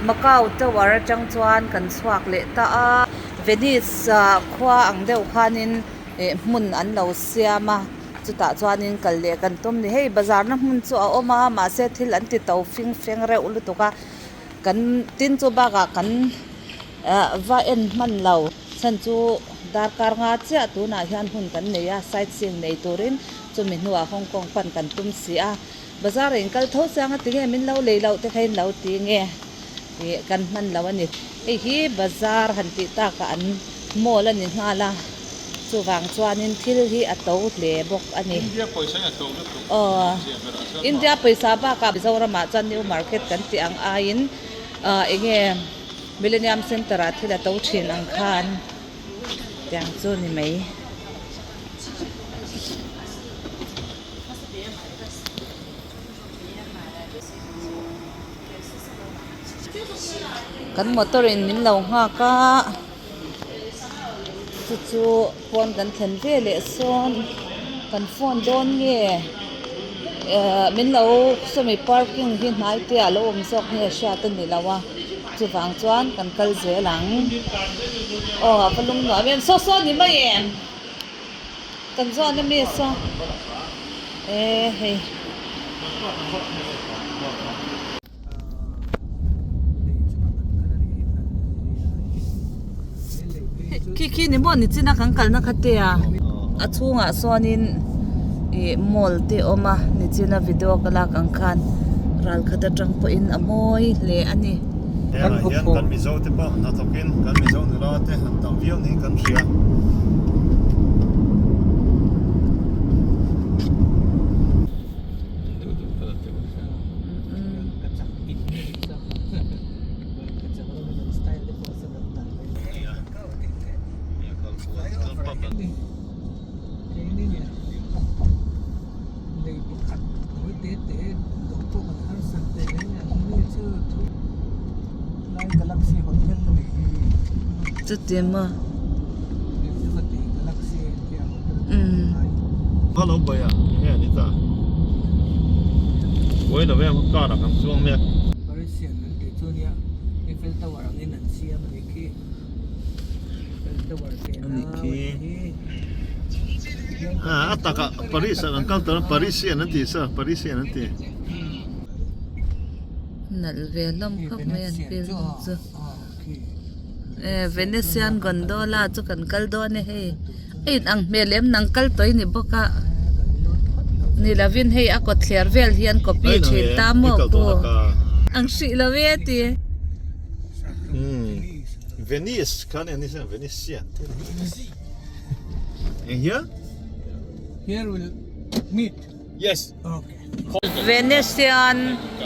Macau Tower atang chuan kan chhuak leh ta a, Venice ah khua ang deuh khanin eh hmun an lo siam a, chutah chuanin kal leh kan tum ni. Hei bazar na hmun chu a awm a, mahse thil an ti to fing feng reuh lutuk a, kan tin chu bakah kan ah va en hman lo. Chhan chu darkar nga chiah tunah hian hun kan nei a, sightseeing nei turin chumi hnuah Hong Kong pan kan tum si a. Bazar ah in kal tho chiang a tinge min lo lei loh te kha in lo ti nge tih kan hman lo a ni. Hei hi bazar han tih takah an mall a ni nghal a, chuvang chuanin thil hi a to hle bawk a ni. India pawisa in a to lutuk Aw India pawisa bakah Mizoramah chuan new market kan tih ang aiin eng nge Millennium Centre ah thil a to thin ang khan tiang chu ni mai. Kan motor in min lo nghak a chu chu pawn kan thlen ve leh sawn kan phone dawn nge ehh min lo sawmi parking hi hnai te ah a lo awm zawk nge hriat a ni lo a chuvang chuan kan kal zel ang aw a va lung nuam em saw saw ni mai em. Kan zawn a mi saw e hei. Khi khi ni maw nichina kan kalna kha te a a chhungah sawnin ih mall te a awm a nichina video ka lak ang khan ral khat atang pawhin a mawi hle a ni. Hengah hian kan Mizo te pawh hnathawkin kan Mizo nula te han tam viau niin kan hria. Chuti maw umm. Hello bhaiya enge ani ta buai lo em car ah kan chuang mek. Ani khi a takah Paris ah kan kal tawh a Parisian an tih sa Parisian an ti. Nalh ve hlawm khawp mai an building chu eh Venetian gondola chu kan kal dawn e hei a in ang hmel em nang kal tawh i ni bawk a ni lovin hei a kawtthler vel hian copy thin ta maw ku ang hrih lo e ti. Venice kha nia ni se Venetian eng hian Here will meet. Yes. Okay. Venetian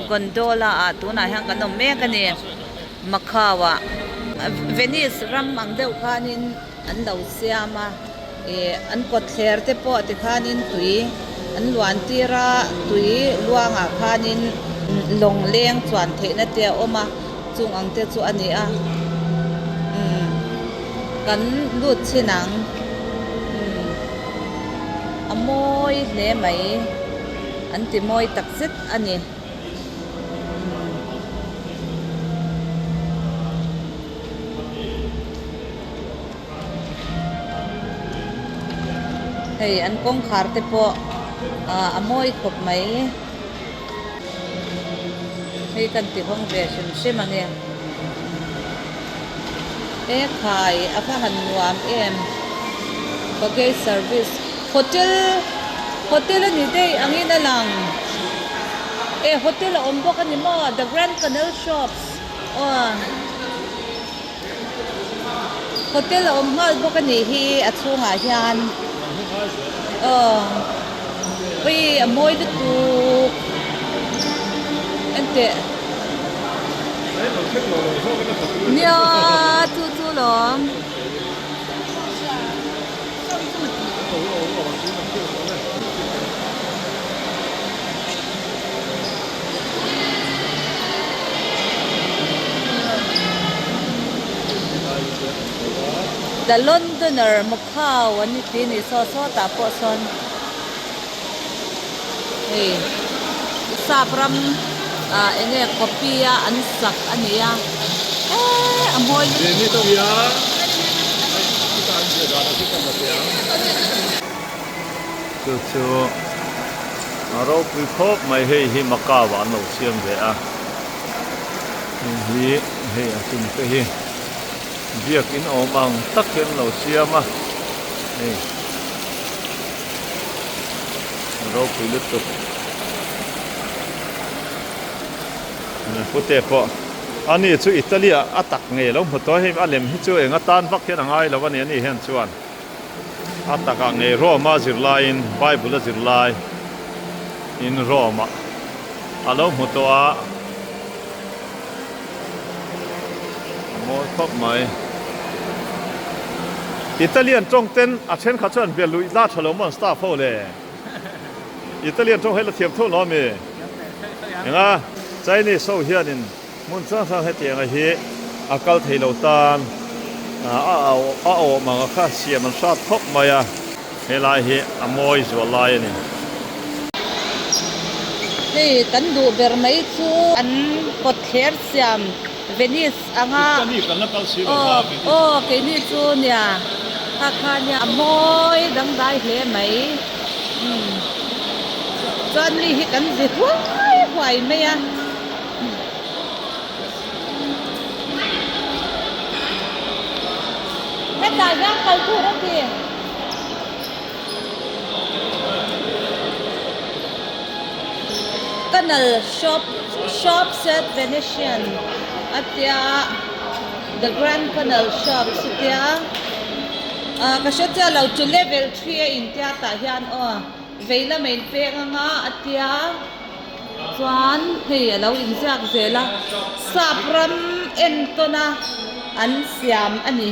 gondola ah tunah hian kan awm mek a ni Macau ah Venice ram ang deuh khanin an lo siam a ih an kawtthler te pawh tikhanin tui an luan tir a tui luangah khanin lawng leng chuan theihna te a awm a chung ang te chu a ni a umm kan lut chhin ang umm a mawi hle mai an ti mawi tak zet a ni. Hei an kawngkhar te pawh ah a mawi khawp mai hei kan ti hawng ve hrim hrim a ni e khai a va han nuam em baggage service hotel hotel a ni daih angin a lang e hotel a awm bawk a ni maw the grand canal shops aw. Hotel a awm nghal bawk a nih hi a chhungah hian aw ui a mawi lutuk enteh nia chu chu lawm. The Londoner Macau an ni ti a ni saw sawtah pawh sawn hei sap ram. Ah enge copy a an sak a ni a eee a mawi lutuk. Chu chu a ropui khawp mai hei hi Macau ah an lo siam ve a heng hi hei a chung te hi biakin awm ang tak hi an lo siam a hei a ropui lutuk. Pute pawh a ni chu Italy ah a tak ngei lo hmu tawh a hei a lem hi chu eng atan vak hian a ngai lo a ni a ni hian chuan a takah ngei Rome a zirlaiin Bible a zirlai in Rome ah a lo hmu tawh a a mawi khawp mai Italian tawng ten a thenkhat chuan bia luih la tha lo maw an staff ho le. Italian tawng hei la thiam tho lo ami? Enga Chinese ho hianin hmun hrang hrang hetianga hi a kal thei lo tan a a awm ang a kha siam an hrat khawp mai a, helai hi a mawi zual lai a ni. Hei kan duh ber mai chu an kawt thler siam Venice anga aw aw keini chu nia kha kha nia a mawi dangdai hle mai umm chuan mi hi kan zi huai huai mai a. Hetah hian kal tur a ti. Canal shop shop set Venetian a tia the grand canal shop chutia ah ka hre chiah lo chu level three a intia tah hian aw vei lam a inpeng anga a tia chuan hei a lo inziak zel a sap ram entawn a an siam a ni.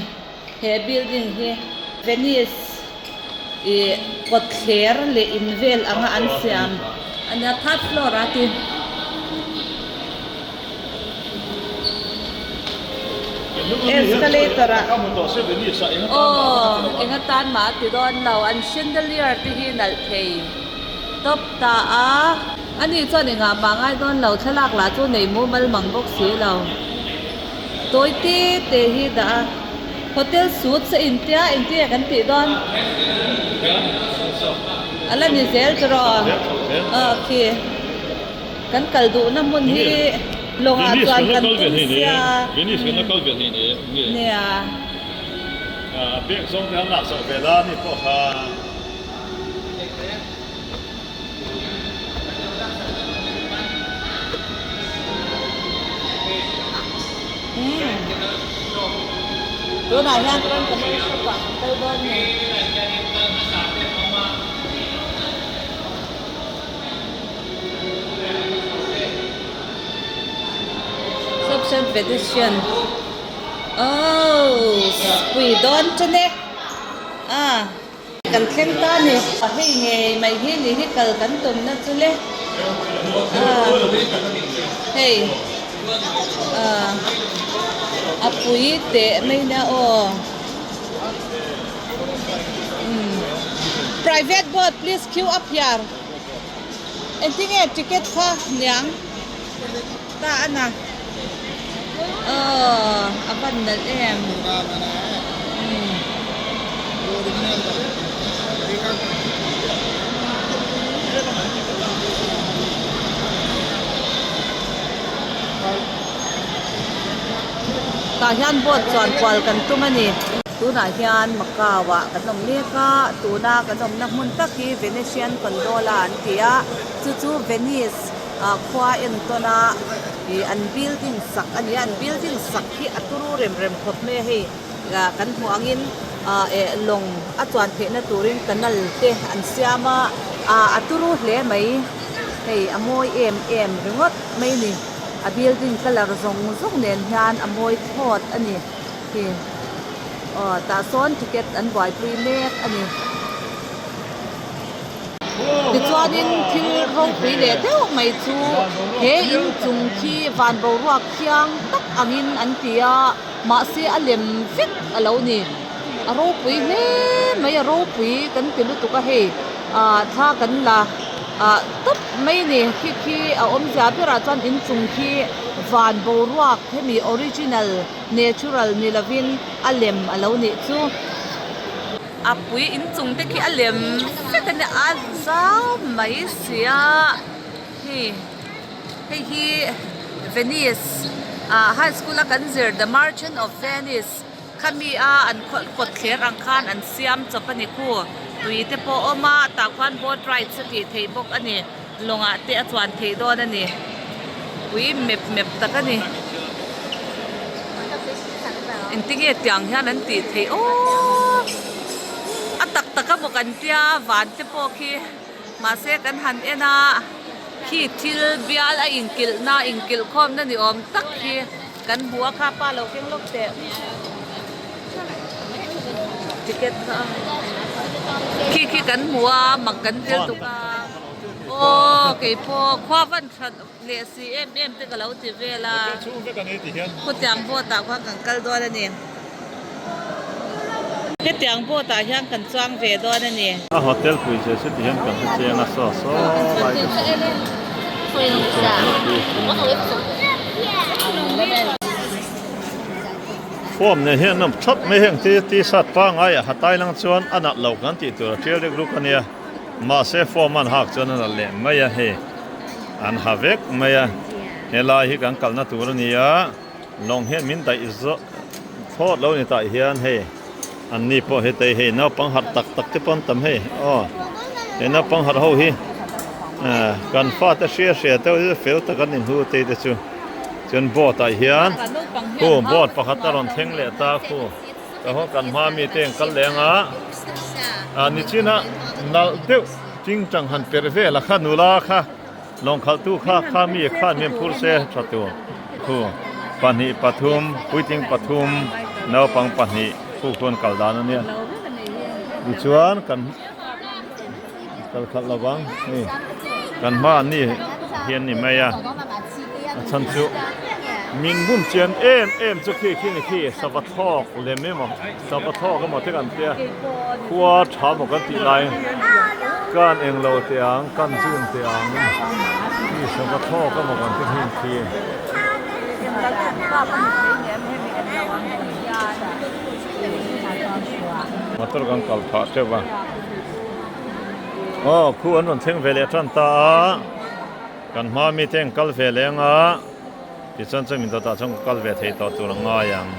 He building hi Venice ih kawtthler leh in vel anga an siam a nia third floor a ti. Escalator ah aw eng atan mah a ti dawn lo an chandelier te hi nalh thei tawp ta a. Ani chuan engah mah ngai dawn lo thlalak lah chu nei mumal mang bawk si lo. Tawi te te hi dah a, hotel suits a intia engtin nge kan tih dawn? A la ni zel chu rawh aw khi kan kal duhna hmun hi lawngah chuan kan tum sia nia. Tunah hian chuan ka nui shop ah kan kal dawn ni. Subset Venetian Oh pui dawn chen e ah. Kan thleng ta ni. Hei ngei mai hi ni hi kal kan tumna chu le. Hei a pui teh mai nia aw. Private boat please queue up here. Engtinge ticket kha niang ta a na. Aw a van nalh em Tah hian boat chuan kual kan tum a ni. Tunah hian Macau ah kan awm mek a, tuna kan awmna hmun tak hi Venetian Gondola an ti a, chu chu Venice ah khua entawn a ih an building sak a ni a an building sak hi a turu rem rem khawp mai a hei ah kan hmuh angin ah eh lawng a chuan theihna turin canal te an siam a ah a turu hle mai hei a mawi em em ringawt mai a ni a building colour zawng zawng nen hian a mawi thlawt a ni khi aw tah sawn ticket an buaipui mek a ni. Tichuanin thil ropui leh deuh mai chu he inchung khi van boruak thiang tak angin an ti a, mahse a lem vek a lo ni. A ropui hle mai a ropui kan ti lutuk a hei ah thla kan la. Ah tawp mai a ni khi khi a awmzia berah chuan inchung khi van boruak hemi original natural ni lovin a lem a lo nih chu. A pui inchung te khi a lem vek a nia a zau mai sia hei hei hi Venice ah high school a kan zir the merchant of Venice. Khami a an kawt thler ang khan an siam chawp a ni khu. Tui te pawh a awm a, tah khuan boat rides a tih theih bawk a ni. Lawngah te a chuan theih dawn a ni. Pui mep mep tak a ni. Engtinge tiang hian an tih theih aww. A tak tak a maw kan tia van te pawh khi mahse kan han en a khi thil bial a inkilhna inkilh khawmna ni awm tak khi. Kan hmu a kha pa lo keng lawk teh ticket kha khi khi kan hmu a mak kan tel tuk a aw keipawh khua van that leh si em em te ka lo ti vel a khutiang boat ah khuan kan kal dawn a ni hetiang boat ah hian kan chuang ve dawn a ni. A hotel pui che chu tihian kan hre chiang a saw saw lai te Form nen hian an awm thap mai heng te t-shirt pangngai ah ha tai lang chuan a nalh lo kan tih tur a tial rek ruk a nia mahse form an hak chuan a nalh leh mai a hei an ha vek mai a helai hi kan kalna tur a ni a lawng hian min daih zawh thlawt lo ni tah hian hei an ni pawh hetei hei naupang harh tak tak te pawh an tam hei aw he naupang harh ho hi kan fate hria hria te hi fel tak an inhu tei te chu chuan boat ah hian khu boat pakhat a rawn thleng leh ta khu tah hian kan hma mi te an kal leng a ah nichina nalh deuh tingtang han perh vel a kha nula kha. Lawng khalhtu kha kha mi khan hian phur se tha tur thu pahnih pathum puitling pathum naupang pahnih khu khuan kal dan a nia tichuan kan kal khalh lo vang hei kan hma an ni hian ni mai a a chhan chu min bum chian em em chu khi khi ni khi sava thlawk lem emaw sava thlawk emaw te kan tia khua tha maw kan tih lai. Kan eng lo teh ang, kan zun teh ang mi sava thlawk a maw kan ti hnim khi. Motor kan kal phah teuh a. Aw khu an rawn thleng ve leh tan ta a, kan hma mi te an kal ve leh ang a, tichuan chuan min dawtah chuan ka kal ve thei tawh tur a ngai ang.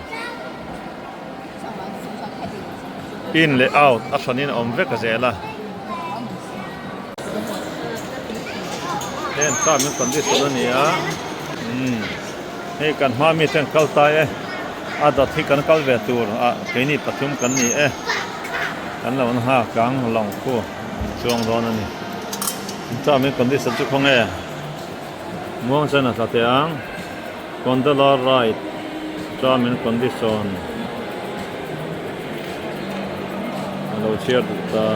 In leh out a hranin a awm vek a zel a. Heng term and condition a ni a umm hei kan hma mi ten kal tai e a dawt hi kan kal ve tur ah keini pathum kan ni e kan lo nghak ang lawng khu an chuang dawn a ni term and condition chu khawnge muang chuan a tla teh ang. Gondola ride term and condition a lo chhiar duh ta.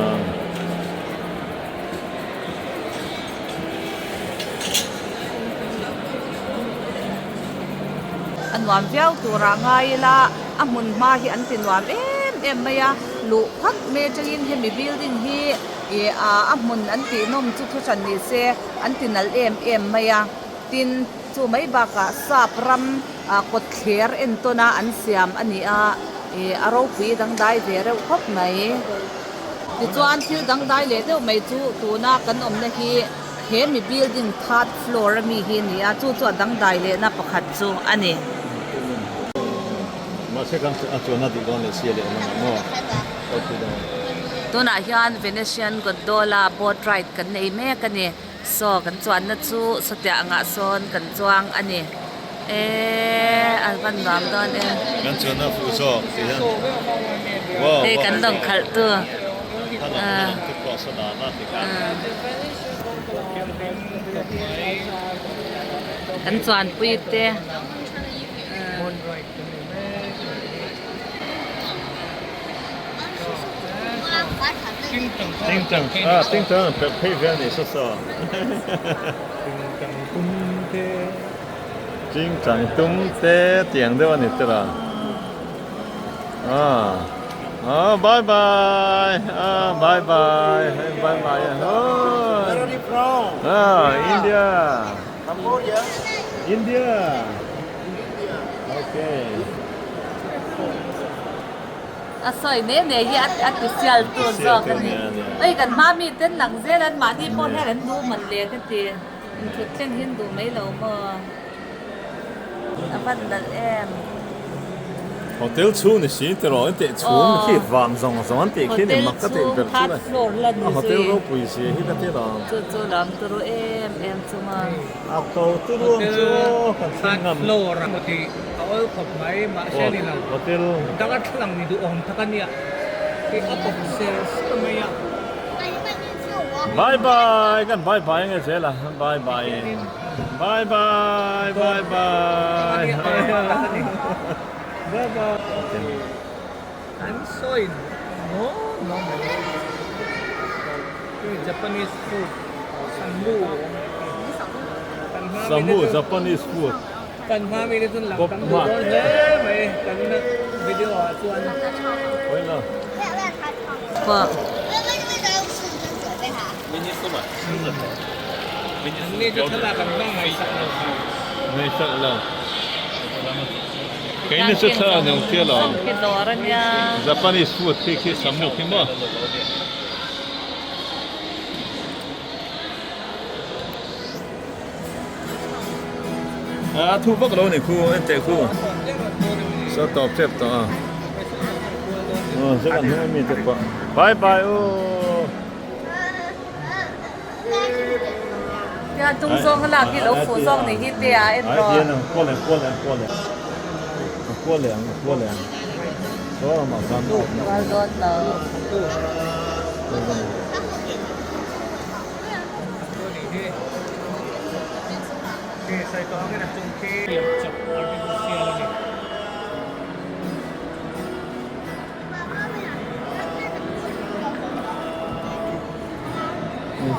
A nuam viau turah ngai ila a hmun hma hi an ti nuam em em mai a luh phawt mai atangin hemi building hi ih a hmun an tih nawm chu thu hran ni se an ti nalh em em mai a tin. Chu mai bakah sap ram kawt thler entawn a an siam a ni a, ih a ropui dangdai ve reuh khawp mai. Tichuan thil dangdai leh deuh mai chu tuna kan awmna hi he mi building third floor a mi hi a ni a, chu chu a dangdai lehna pakhat chu a ni. Mahse kan a chuanna duh dawn leh sia leh awm ang maw? Tunah hian Venetian Gondola boat ride kan nei mek a ni. Saw kan chuanna chu sawtiah angah sawn kan chuang a ni eee a van nuam dawn em. Kan chuanna fuh zawk tih hian wow hei kan lawng khalh tu kan chuanpui te. Ching chang tum te tiang deuh a ni tel a ah ah bye bye ah bye bye bye bye Ah, India. Cambodia. India. Okay. A sawi ne ne hi a ti sial tur zawk a ni. Oi kan hma mi ten lang zel an mahni pawh hian an duh man le ka ti. Inthut thleng hi an duh mai lo maw? A van nalh em. Hotel chhung ni si tiraw an teh chhung khi vang zawng zawng an tih khi ni mak ka tih ber chu le. A hotel ropui zia hi ka ti lo. Chu chu lam turu em em chunga. A ko turu ang chu aw kan thleng ngam. Third floor a maw tih a awl khawp mai mahse ni lo. Hotel. Dang a thlang ni duhawm tak a nia. Hei a kawp ser ser mai a. Bye bye kan bye bye nge zel a bye bye bye bye bye bye bye bye. An sawi no no mai. Japanese food samu samu Japanese food. Kan hma mi te chuan lang tam duh dawn hle mai kan video ah chuan. An ni chu thlalak an hmang ngaihsak lo kha. Ngaihsak lo. Keini chu thlalak ni awm chiah lo. Japanese food khi khi samu khi maw. A thu vak lo ni khu en teh khu sa tawp tep tawh a aw se kan hnung ami te pawh bye bye u Tia tung zawng a lak hi lo fuh zawng ni hi te a en rawh. Ai ang kual ang kual ang kual ang kual ang kual ang saw ramah khan Kual dawn lo.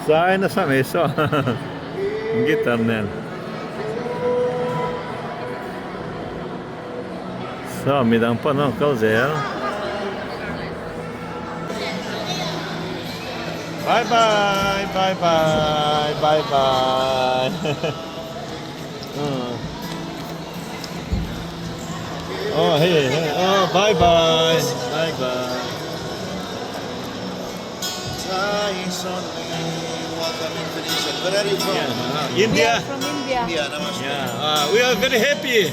Zai nasa mai saw guitar nen saw midang pawn an kal zel. Bye bye bye bye bye bye oh hey hey oh bye bye bye bye Where are you from? India From India. India, namaste. Yeah, we are very happy.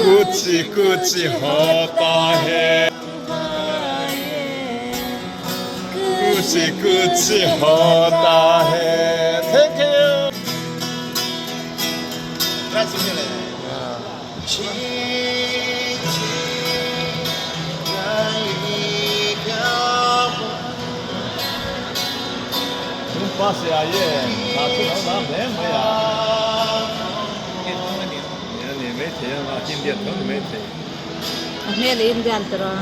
Kuch kuch hota hai Kuch kuch hota hai Thank you. Grazie mille. Chung pa se a ye na chu lo na hle mai a. Nia ni mai thei a ma Indian tho ni mai thei. A hmel i Indian tawh a.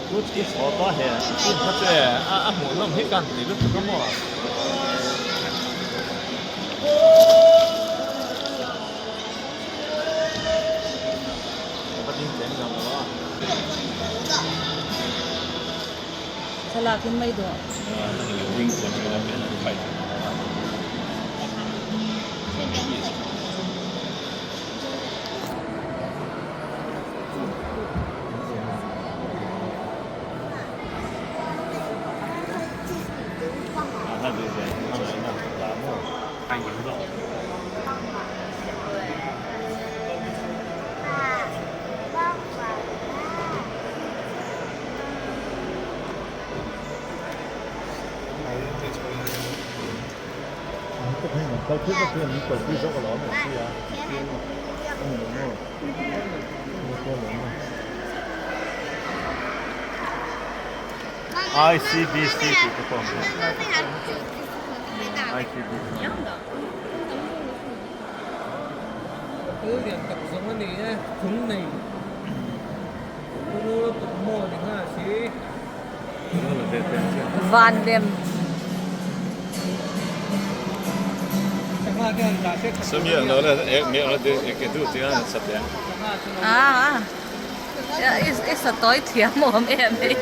Kuch kuch hota hai tun kha chu e a hmuh nawm hi kan ti lutuk a maw. Thlalak in mai duh. ICBC tih te pawh a awm bawk. ICBC. Thil lian tak zawng a ni e, thung nei Pu Tukmaw ni nghal si. Van lem. Ah, i sa tawi thiam awm em hei.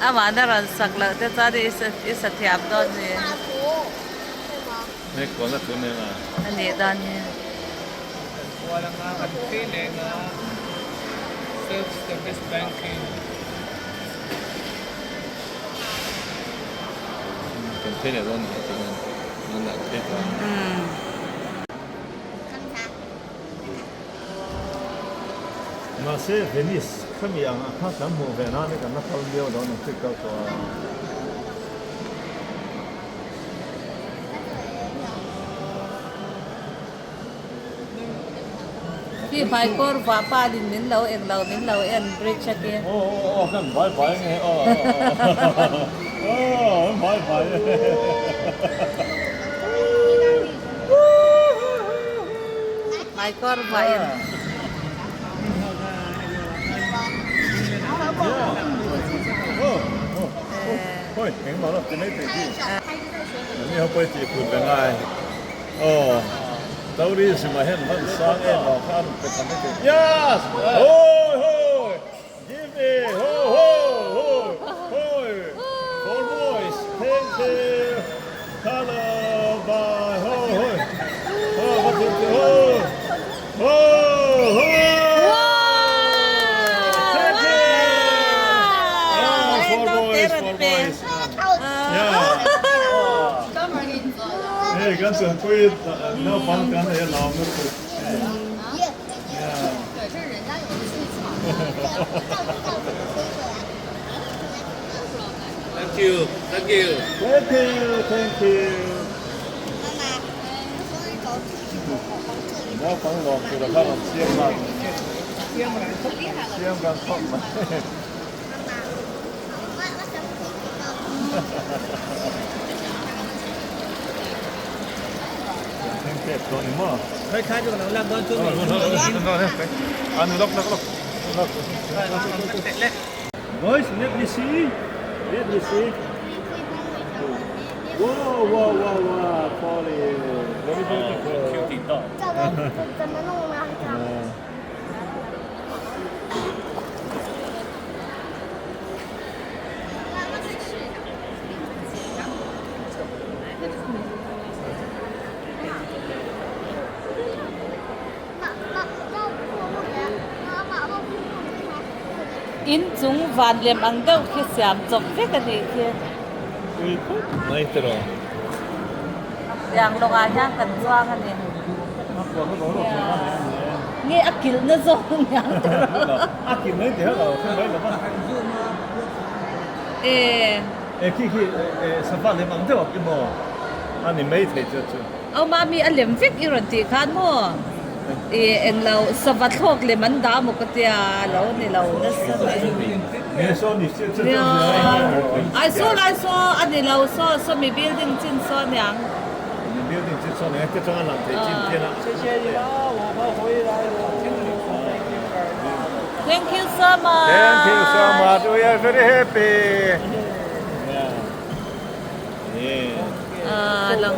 Amah na rawn sak loh te chuan i sa thiam dawn ni. A nih dawn hi. Mahse Venice khami ang a kha kan hmuh ve nan hi kan la kal miau lo ang chik kal tawh a. Khi hmaikawr vah palin min lo eng lo min lo en bridge a khi. Aw aw aw kan vai vai nge aw aw an vai vai Hmaikawr vah in. Hoi engmah lo ti mai thei khi. Mi ho pawh i tih phut ve ngai. Aw tourism ah hian hman sang em vang kha a rawn pe tham heti yes hoi hoi give me ho ho hoi hoi four boys thank you hello bye ho hoi ho va thank you ho ho ho thank you oh four boys four boys yeah Hei kan chuanpui naupang kan ei a lawm lutuk Thank you, thank you. Thank you, thank you. Naupang lawm tur a kha rawn siam mai. Siam kan khawp mai. Boys, let me see. Let me see. Wow, wow, wow, wow, Polly. Very beautiful. In chung van lem ang deuh khi siam chawp vek a nih khi. Pui phawt mai te rawh. Tiang lawngah hian kan chuang a ni. Nge a kilh na zawk niang te rawh. A kilh mai te lo kha mai lo va. E. E khi khi sava lem ang deuh ang emaw a ni mai thei chu chu. Aw mami a lem vek i rawn tih khan maw i eng lo sava thlawk lem an dah maw ka tia lo ni lo nasa mai. Nia ai saw lai saw a ni lo saw saw mi building chin saw aniang. Thank you so much. Thank you so much. We are very happy. Ah, lang.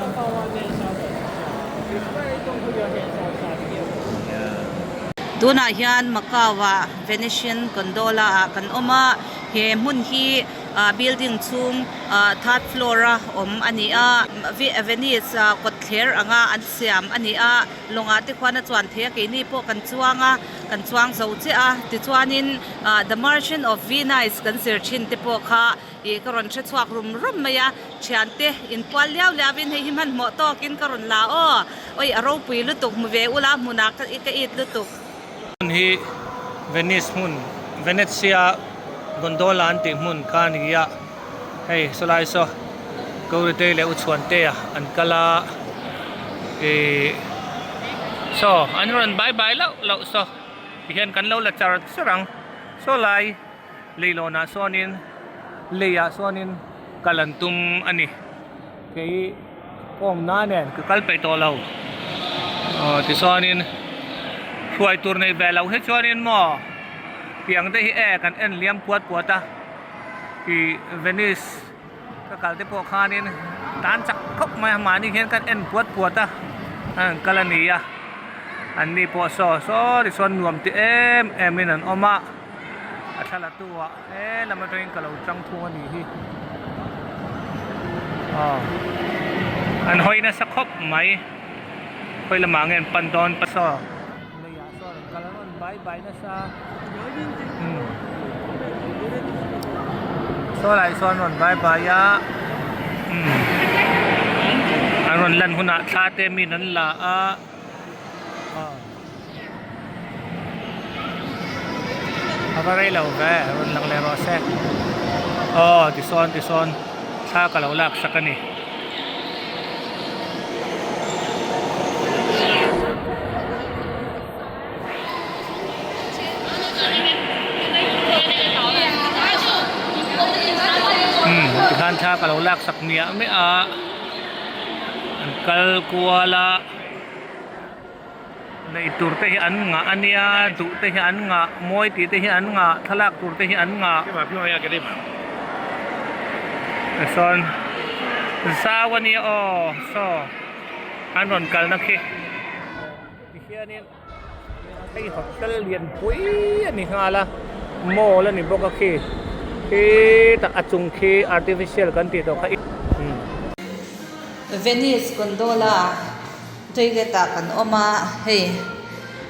Tunah hian Macau ah Venetian Gondola ah kan awm a, he hmun hi ah building chhung ah third floor a awm a ni a, Venice ah kawtthler anga an siam a ni a, lawngah te khuan a chuan thei a keini pawh kan chuang a, kan chuang zo chiah a, tichuanin ah The Merchant of Venice kan zir thin te pawh kha ih ka rawn hre chhuak rum rum mai a, thiante inpual liau liau in hei hi hmanhmawh tawkin ka rawn la aw, awi a ropui lutuk hmu ve ula hmunah ka ka it lutuk. Hmun hi Venice hmun Venezia gondola an tih hmun kha a ni a, hei sawlai saw Gauridei leh Uchhuantea an kal a ih saw an rawn bye bye lauh lauh saw tihian kan lo la char char ang sawlai. Leilawnah sawnin leiah sawnin kal an tum a ni. Kei kawngna nen ka kal peih tawh lo. Aw tichuanin hruai tur nei ve loh hi chuanin maw tiang te hi e kan en liam puat puat a ih Venice ka kal te pawh khanin tan chak khawp mai a mahni hian kan en puat puat a a an kal a ni a an ni pawh saw saw tichuan nuam ti em em in an awm a a thla la tu ah he lam atangin ka lo chang thung a nih hi aw an hawi nasa khawp mai khawi lamah nge an pan dawn pa saw leiah sawn an kal an rawn bai bai nasa umm saw lai sawn an rawn bai bai a umm an rawn lan hunah thla te min an la a aw. A va rei lo ve rawn lang leh rawh se aw tisawn tisawn thla ka lo lak sak a ni. Umm tikhan thla ka lo lak sak miah miah a an kal kual a. Neih tur te hi an ngah a nia, duh te hi an ngah, mawi tih te hi an ngah, thlalak tur te hi an ngah. Sawn zau a nia aw saw an rawn kalna khi tihianin hei hotel lian pui a ni nghal a mall a ni bawk a khi khi tak a chung khi artificial kan tih tawh kha. Venice gondola. Toilet ah kan awm a, hei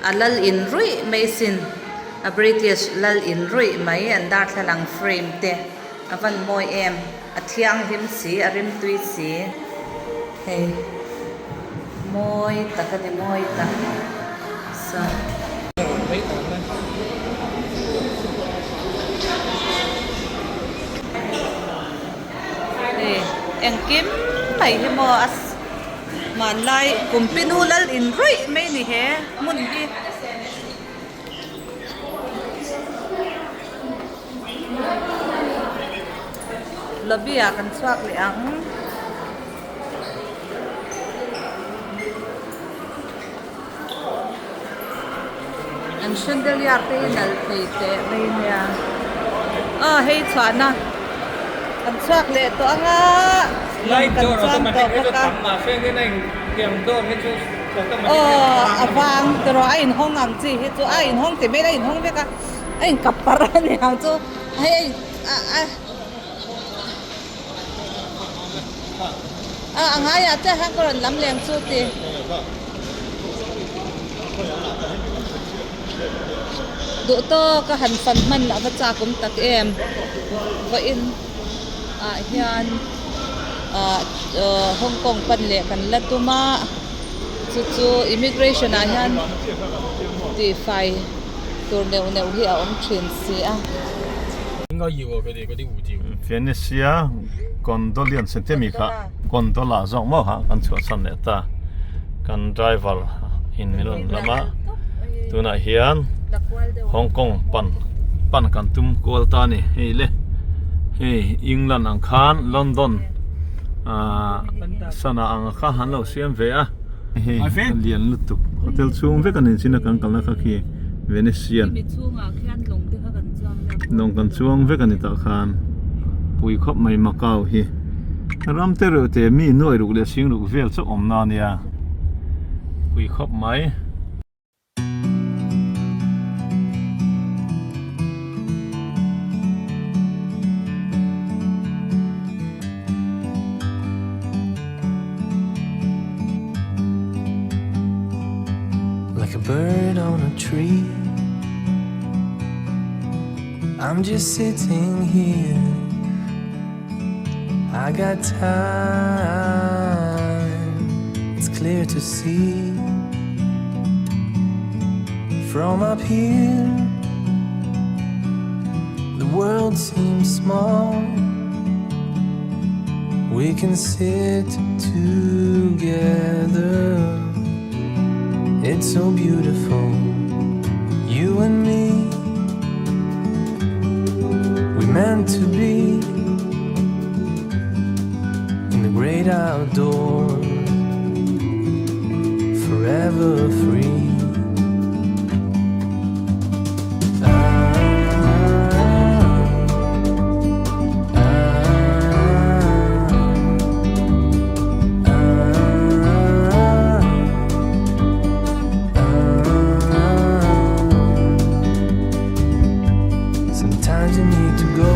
a lal in ruih mai sin a British lal in ruih mai an darthlalang frame te a van mawi em a thianghlim si a rimtui si hei mawi tak a ni mawi tak sa. Hei engkim mai hi maw a. Hmanlai Kumpinu lal in ruih mai ni he hmun hi. Lobby ah kan chhuak leh ang. An chandelier te hi nalh thei teh mai nia. Aw hei chhuahna kan chhuak leh tawh ang a lawng kan chuang tawh bawk a. Aw a vang tawh a inhawng ang chi hi chu a inhawng ti mai a inhawng vek a a inkap parh a ni ang chu hei a a A a ngaiah te khan ka rawn lam leng chu ti. Duh tawk a han fan hman a va chak awm tak em. Vawiin ah hian ah Hong Kong pan leh kan la tum a, chu chu immigration ah hian tihfai tur neuh neuh hi a awm thin si a. Venetia Gondolian Sentemi kha Gondola zawk maw kha kan chhuahsan leh ta kan driver in min rawn lam a tunah hian Hong Kong pan pan kan tum kual ta a ni hei le hei England ang khan London ah sana ang kha an lo siam ve a hei a lian lutuk hotel chhung vek a ni chin a kan kalna kha khi Venetian lawng kan chuang vek a ni tah khan pui khawp mai Macau hi ram te reuh te mi nuai ruk leh sing ruk vel chauh awm na a nia pui khawp mai. Like a bird on a tree I'm just sitting here I got time It's clear to see From up here The world seems small We can sit together It's so beautiful You and me. We're meant to be in the great outdoors, forever free. Sometimes you need to go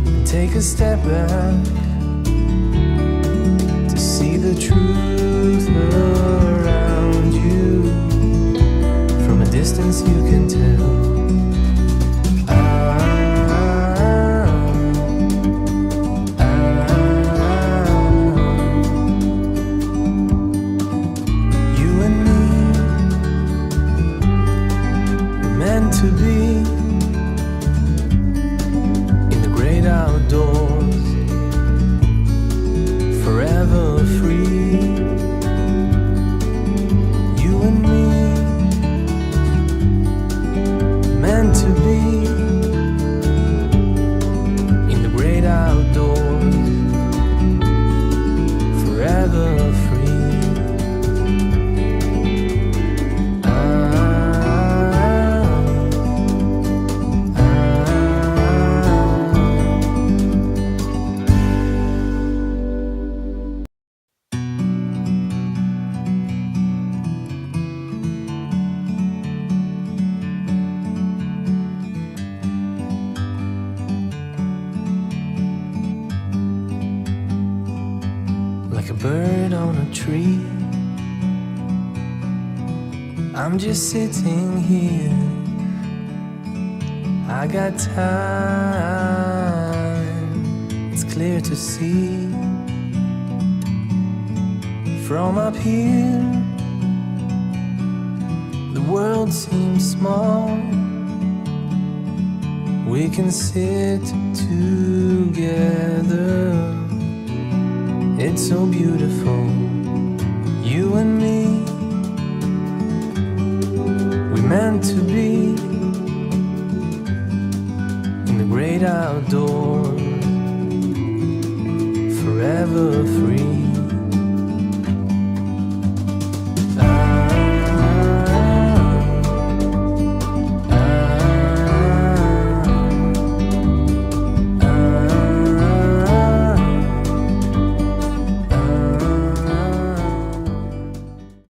and take a step back to see the truth around you. From a distance, you can tell. Ah, ah, you and me were meant to be in the great outdoors, forever free. You and me, meant to be in the great outdoors, forever free. Ah, ah. Like a bird on a tree. I'm just sitting here. I got time, it's clear to see. From up here, the world seems small. We can sit together. It's so beautiful, you and me. We meant to be in the great outdoors, forever free.